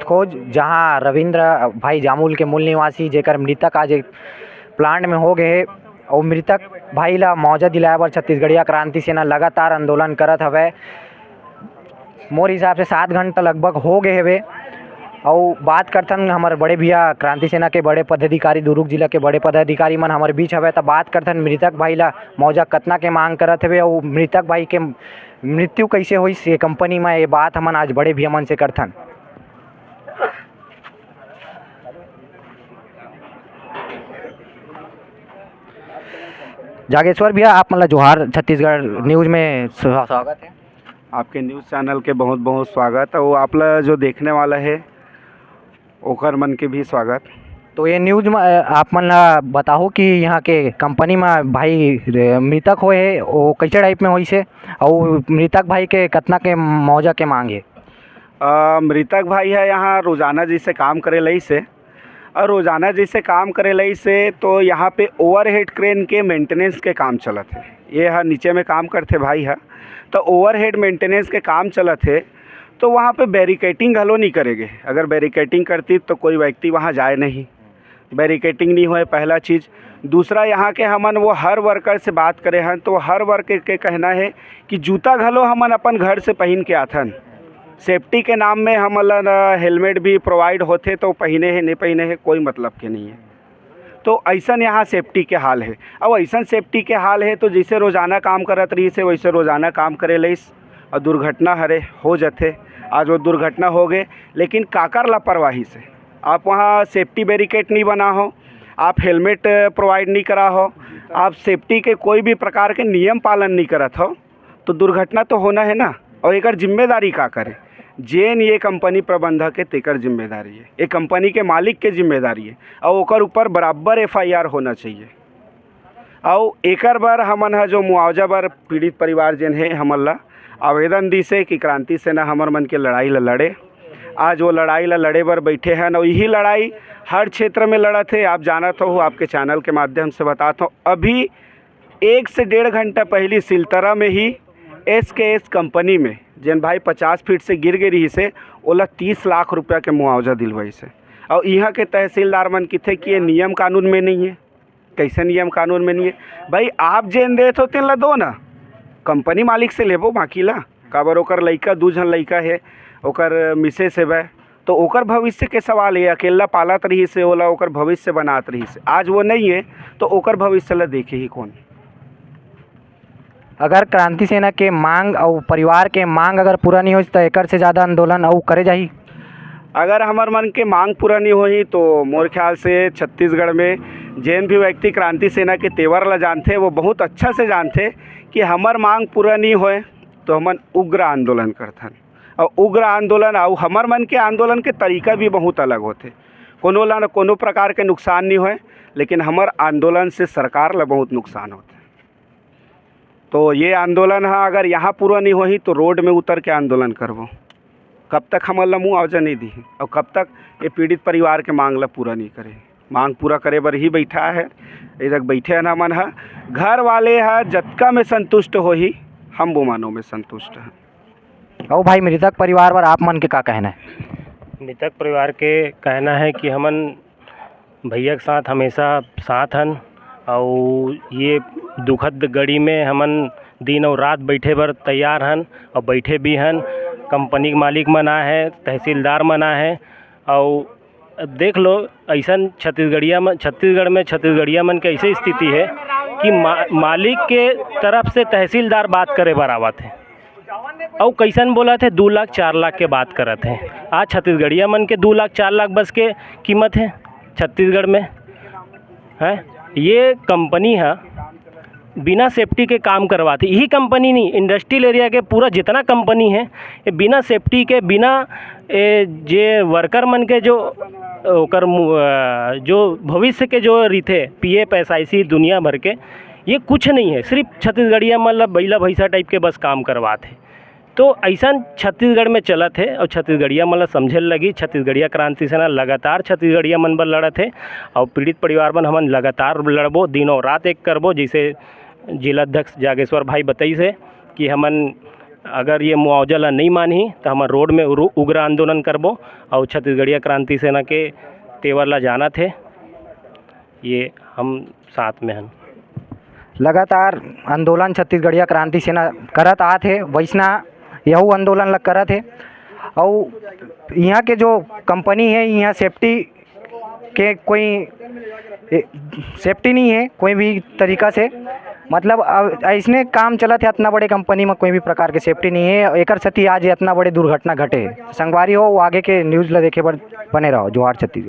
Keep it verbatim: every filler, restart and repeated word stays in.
खोज, जहां रविंद्र भाई जामुल के मूल निवासी, जेकर मृतक आज एक प्लांट में हो गए हे, अउ मृतक भाई ला मुआवजा दिलाए बर छत्तीसगढ़िया क्रांति सेना लगातार आंदोलन करत हवय। मोर हिसाब से सात घंटा लगभग हो गए हवे। अउ बात करथन हमर बड़े भैया क्रांति सेना के बड़े पदाधिकारी, दुर्ग जिला के बड़े पदाधिकारी मन हमर बीच हवय, त बात करथन मृतक भाई ला मुआवजा कतना के मांग करत हवे अउ मृतक भाई के मृत्यु कइसे होइस ये कंपनी म, ये बात हमन आज बड़े भैया मन से करथन। जागेश्वर भैया, आप मन ला जोहार, छत्तीसगढ़ न्यूज में स्वा-, स्वागत है। आपके न्यूज चैनल के बहुत बहुत स्वागत, और आप ला जो देखने वाला है ओकर मन के भी स्वागत। तो ये न्यूज में, अ, आप मन ला बताओ कि यहाँ के कंपनी में भाई, अ, मृतक होए हे, वो कैसे टाइप में होइस हे, और मृतक भाई के कतना के मुआवजा के मांग है? अ, मृतक भाई है यहाँ रोजाना जैसे काम करे लइस हे, और रोजाना जैसे काम करे लइस हे तो यहाँ पे ओवरहेड क्रेन के मेंटेनेंस के काम चलत है। ये ह नीचे में काम करथे भाई ह, तो ओवरहेड मेंटेनेंस के काम चलत है, तो वहाँ पे बैरिकेटिंग घलो नहीं करेगे। अगर बैरिकेटिंग करती तो कोई व्यक्ति वहाँ जाए नहीं, बैरिकेटिंग नहीं होए, पहला चीज। दूसरा, यहाँ के हमन वो हर वर्कर से बात करे हन, तो हर वर्कर के कहना है कि जूता घलो हमन अपन घर से पहन के आथन। सेफ्टी के नाम में हमन ला न हेलमेट भी प्रोवाइड होथे, तो पहने है, नहीं पहने है, कोई मतलब के नहीं है। तो ऐसन यहाँ सेफ्टी के हाल है। अब ऐसन सेफ्टी के हाल है, तो जैसे रोजाना काम करत रहिस हे, वैसे रोजाना काम करे लइस, और दुर्घटना हरे हो जथे। आज वो दुर्घटना हो गए, लेकिन काकर लापरवाही से? आप वहाँ सेफ्टी बैरिकेड नहीं बना हो, आप हेलमेट प्रोवाइड नहीं करा हो, आप सेफ्टी के कोई भी प्रकार के नियम पालन नहीं करत हो, तो दुर्घटना तो होना है ना। और एकर जिम्मेदारी काकर हे? जेन ये कंपनी प्रबंधक है, तेकर जिम्मेदारी है, ये कंपनी के मालिक के जिम्मेदारी है, और ओकर ऊपर बराबर एफ आई आर होना चाहिए। अउ एकर बर हमन ह जो मुआवजा बर पीड़ित परिवार जेन हे, हमन ला आवेदन दिस हे कि क्रांति सेना हमर मन के लड़ाई ला लड़े। आज वो लड़ाई ला लड़े बर बैठे हन, अउ यही लड़ाई हर क्षेत्र में लड़त हे। आप जानत हो, आपके चैनल के माध्यम से बतात हो, अभी एक से डेढ़ घंटा पहली सिलतरा में ही एस के एस कंपनी में जेन भाई पचास फीट से गिर गे रहिस हे, ओला तीस लाख रुपया के मुआवजा दिलवाइस हे। अउ इहाँ के तहसीलदार मन किथे कि ये नियम कानून में नहीं है। कैसे नियम कानून में नहीं है? भाई, आप जेन देत हो, तेन ला दो ना, कंपनी मालिक से लेबो बाकी ला। काबर, ओकर लइका, दू झन लइका हे, ओकर मिसेस हेबे, तो ओकर भविष्य के सवाल हे। अकेला पालत रहिस हे, ओला ओकर भविष्य बनात रहिस हे, आज वो नहीं है, तो ओकर भविष्य ला देखे ही कौन? अगर क्रांति सेना के मांग अउ परिवार के मांग अगर पूरा नहीं होइस, त एकर से ज्यादा आंदोलन अउ करे जाही? अगर हमर मन के मांग पूरा नहीं होही, तो मोर ख्याल से छत्तीसगढ़ में जेन भी व्यक्ति क्रांति सेना के तेवर ला जानथे, वो बहुत अच्छा से जानथे कि हमर मांग पूरा नहीं होए, तो हमन उग्र आंदोलन करथन। और उग्र आंदोलन अउ हमर मन के आंदोलन के तरीका भी बहुत अलग होथे। कोनो ला न कोनो प्रकार के नुकसान नहीं होए, लेकिन हमर आंदोलन से सरकार ला बहुत नुकसान होथे। तो ये आंदोलन ह अगर यहाँ पूरा नहीं होही, तो रोड में उतर के आंदोलन करबो। कब तक हमन ला मुआवजा नहीं दिही और कब तक ये पीड़ित परिवार के मांग ला पूरा नहीं करे? मांग पूरा करे बर ही बैठा है, इधर बैठे हन हमन ह। घर वाले ह जतका में संतुष्ट होही, हम वो मानो में संतुष्ट हैं। अउ भाई, मृतक परिवार बर आप मन के का कहना है? मृतक परिवार के कहना है कि हमन भैया के साथ हमेशा साथ हन, अउ ये दुखद घड़ी में हमन दिन अउ रात बैठे बर तैयार हन, अउ बैठे भी हन। कंपनी के मालिक मन आए हैं, तहसीलदार मन आए हैं, अउ देख लो, ऐसन छत्तीसगढ़िया मन, छत्तीसगढ़ में छत्तीसगढ़िया मन के ऐसे स्थिति है कि मा-, मालिक के तरफ से तहसीलदार बात करे बर आवत है। अउ कैसन बोलत हे, दू लाख चार लाख के बात करत हे। आज छत्तीसगढ़िया मन के दू लाख चार लाख बस के कीमत हे छत्तीसगढ़ में, हैं? ये कंपनी ह बिना सेफ्टी के काम करवाथे। यही कंपनी नहीं, इंडस्ट्रियल एरिया के पूरा जितना कंपनी है, ये बिना सेफ्टी के, बिना, ए, जे वर्कर मन के जो, ओकर मु-, अ, जो भविष्य के जो रहिथे, पी एफ, एस आई सी, दुनिया भर के, ये कुछ नहीं है। सिर्फ छत्तीसगढ़िया मन ला बइला भैंसा टाइप के बस काम करवाथे। तो ऐसन छत्तीसगढ़ में चलत हे, और छत्तीसगढ़िया मन ला समझे ल लगी। छत्तीसगढ़िया क्रांति सेना लगातार छत्तीसगढ़िया मन बर लड़त हे, और पीड़ित परिवार मन हमन लगातार लड़बो, दिनों रात एक करबो। जैसे जिला अध्यक्ष जागेश्वर भाई बताइस हे कि हमन अगर ये मुआवजा ला नहीं मानही, तो हमन रोड में उरु-, उग्र आंदोलन करबो। और छत्तीसगढ़िया क्रांति सेना के तेवर ला जानत हे, ये हम साथ में हन। लगातार आंदोलन छत्तीसगढ़िया क्रांति सेना करत आत हे, वैसना यहू आंदोलन ल करत हे। अउ यहाँ के जो कंपनी है, यहाँ सेफ्टी के कोई सेफ्टी नहीं है कोई भी तरीका से। मतलब, अब ऐसने काम चलत है, इतना बड़े कंपनी में कोई भी प्रकार के सेफ्टी नहीं है। एकर सेती आज इतना बड़े दुर्घटना घटे। संगवारी हो, वो आगे के न्यूज़ ला देखे बर बने रहो। जोहार छत्तीसगढ़।